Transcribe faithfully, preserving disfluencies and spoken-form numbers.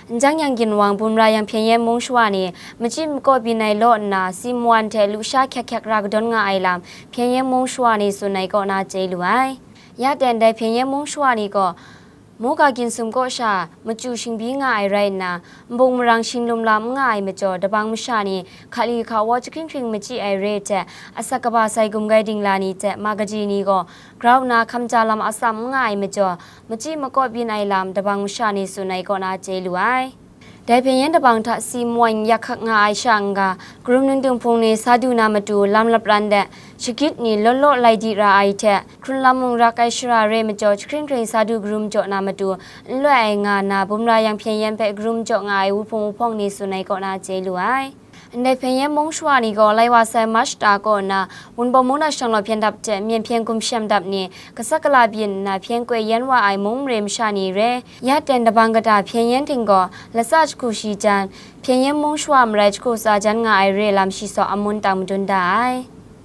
Njang yang ginwang bum ra yang Hpyen Yen mung shawa ni machyi makaw byin ai law nna, si mawan hte lusha hkyak hkyak ra kadawn nga ai lam, Hpyen Yen mung shawa ni tsun ai kaw na chye lu ai. Ya ten dai Hpyen Yen mung shawa ni gaw, Moga Gintsum kaw sha machyu shingbyi nga ai rai nna, nbung marang shinglum lam n nga ai majaw, dabang masha ni hkali hkawa jahkring hkring machyi ai re hte, asak kaba sai gumgai dingla ni hte ma kaji ni gaw grau nna hkamja lam atsam n nga ai majaw, machyi makaw byin ai lam dabang masha ni tsun ai kaw na chye lu ai. Dai Hpyen Yen dabang hta si mawan yak hkak nga ai sha n-ga, karum ningdung hpung ni sa du na matu lam lapran de, shagit ni law law lai di ra ai hte, hkrun lam mung rak ai shara re majaw, jahkring hkring sa du karum jaw na matu n loi ai nga nna, bum ra yang Hpyen Yen hpe karum jaw nga ai wuhpung wuhpawng ni tsun ai kaw na chye lu ai. Ndai Hpyen Yen mung shawa ni gaw lai wa sai March ta kaw nna, Wunpawng mung na shang law hpyen dap hte myen hpyen gumshem dap ni, kasak kala byin nna hpyen koi yen wa ai mung mare masha ni re. Ya ten dabang kata Hpyen Yen ting gaw, latsa jahku shi jan, Hpyen Yen mung shawa marai jahku tsa jan nga ai re lam shi saw amun tang madun da ai.